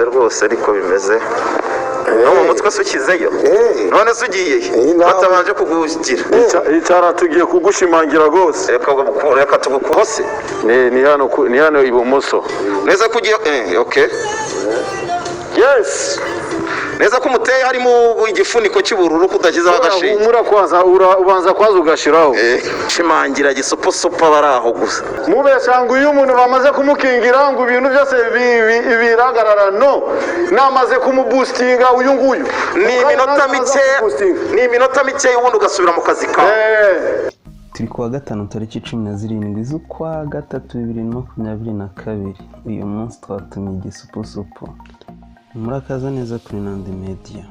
Rwose ariko bimeze no mu mutwe se ukizeyo. None se ugiye he? Batabanje kugugira. Icara, tugiye kugushimangira rwose. Reka tugukose. Ni hano ibumoso. Neza ko ugiye, okay. Yes. Neza ko umuteye harimo igifuniko cy'ubururu, kudashyizeho agashinge. Humura, kwanza ubanza kwanza ugashiraho. Shimangira gisupusupu, aba ari aho gusa. Mubesha ngo iyo umuntu bamaze kumukingira ngo ibintu byose birahagarara. No namaze kumuboostinga uyu nguyu. Ni iminota mikeya, ni iminota mikeya, ubundi ugasubira mu kazi kawe. Turi kuwa gatanu, tariki 17 z'ukwa gatatu 2022. Uyu munsi twatumiye Igisupusupu. Murakaza neza kuri Nandi Media.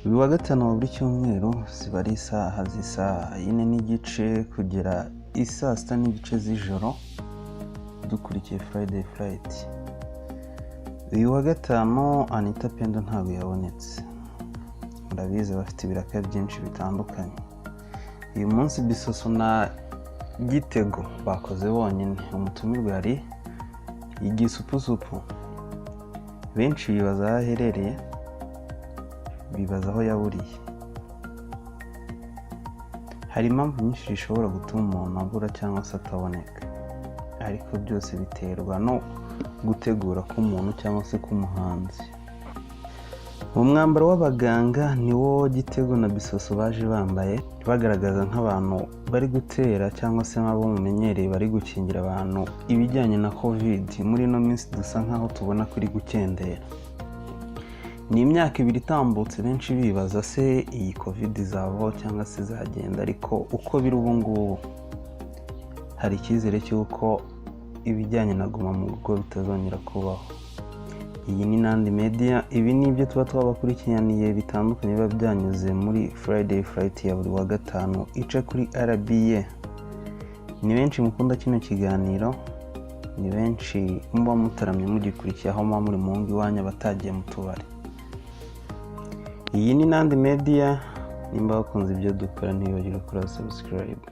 Buri wa gatanu wa buri cyumweru ziba ari isaha z'isaa 4:30 kugera isaa 6:30 z'ijoro, dukurikiye Friday Flight. Uyu wa gatanu Anita Pendo ntabwo yabonetse, murabizi bafite ibiraka byinshi bitandukanye. Uyu munsi Bisoso na Gitego bakoze bonyine. Umutumirwa yari Igisupusupu. Benshi bibaza aho aherereye, bibaza aho yaburiye. Hari impamvu nyinshi zishobora gutuma umuntu abura cyangwa se ataboneka, ariko byose biterwa no gutegura k'umuntu cyangwa se k'umuhanzi. Mu mwambaro w'abaganga niwo Gitego na Bisoso baje bambaye, bagaragaza nk'abantu bari gutera cyangwa se nk'abo mumenyereye bari gukingira abantu ibijyanye na Covid. Muri ino minsi dusa nk'aho tubona ko iri gukendera. Ni imyaka 2 itambutse benshi bibaza se iyi Covid izavaho cyangwa se izagenda, ariko uko biri ubu ngubu hari icyizere cy'uko ibijyanye na guma mu rugo bitazongera kubaho. Iyi ni Nandi Media. Ibi ni ibyo tuba twabakurikiraniye bitandukanye biba byanyuze muri Friday Flight ya buri wa gatanu ica kuri RBA. Ni benshi mukunda kino kiganiro, ni benshi muba mutaramye mugikurikiye aho muba muri mu ngo iwanyu, abatagiye mu tubari. Iyi ni Nandi Media. Nimba bakunze ibyo dukora, ntibibagirwe kuri subscribe.